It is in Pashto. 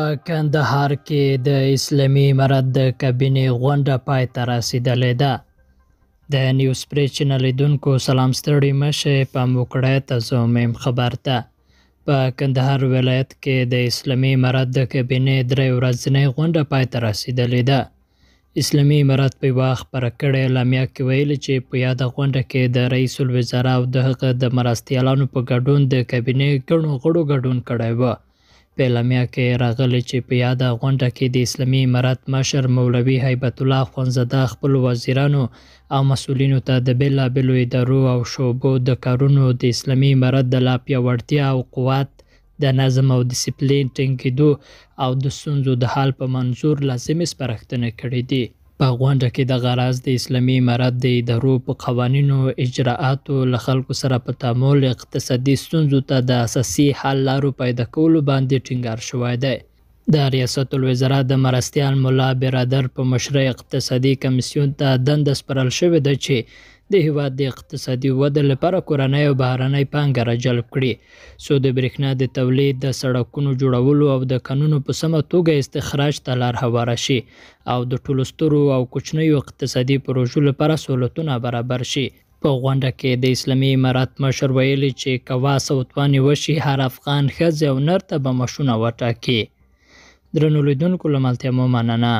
په کندهار کې د اسلامي امارت د کابینې غونډه پای ته رسېدلې ده. د نیوز پرې چینل لیدونکو سلام، ستړي مه شئ، پام وکړئ، تاسو مهم خبر ته. په کندهار ولایت کې د اسلامي امارت د کابینې 3 ورځنۍ غونډه پای ته رسېدلې ده. اسلامي امارت په یوه خپره کړې اعلامیه کې ویلي چې په یاده غونډه کې د رئیس الوزرا او د هغه د مرستیالانو په ګډون د کابینې ګڼو غړو ګډون کړی و. په اعلامیه کې راغلي چې په یاده غونډه کې د اسلامي امارت مشر مولوي هیبت الله اخندزاده خپلو وزیرانو او مسؤلینو ته د بېلابېلو ادارو او شعبو د کارونو، د اسلامي امارت د لا پیاوړتیا او قوت، د نظم او دسپلین ټینګېدو او د ستونزو د حل په منظور لازمې سپارښتنې کړې دي. په غونډه کې دغه راز د اسلامي امارت د ادارو په قوانینو، اجراآتو، له خلکو سره په تعامل، اقتصادي ستونزو ته د اساسي حل لارو پیدا کولو باندې ټینګار شوی دی. د ریاست الوزرا د مرستیال ملا برادر په مشرۍ اقتصادي کمیسیون ته دنده سپارل شوې ده چې د هیواد د اقتصادي ودې لپاره کورنۍ او بهرنۍ پانګه راجلب کړي، څو د برېښنا د تولید، د سړکونو جوړولو او د کانونو په سمه توګه استخراج ته لار هواره شي او د ټولو سترو او کوچنیو اقتصادي پروژو لپاره سهولتونه برابر شي. په غونډه کې د اسلامي امارت مشر ویلي چې که واس او توان یې وشي، هر افغان ښځې او نر ته به معاشونه وټاکي. درنو لیدونکو، له ملتیا مو مننه.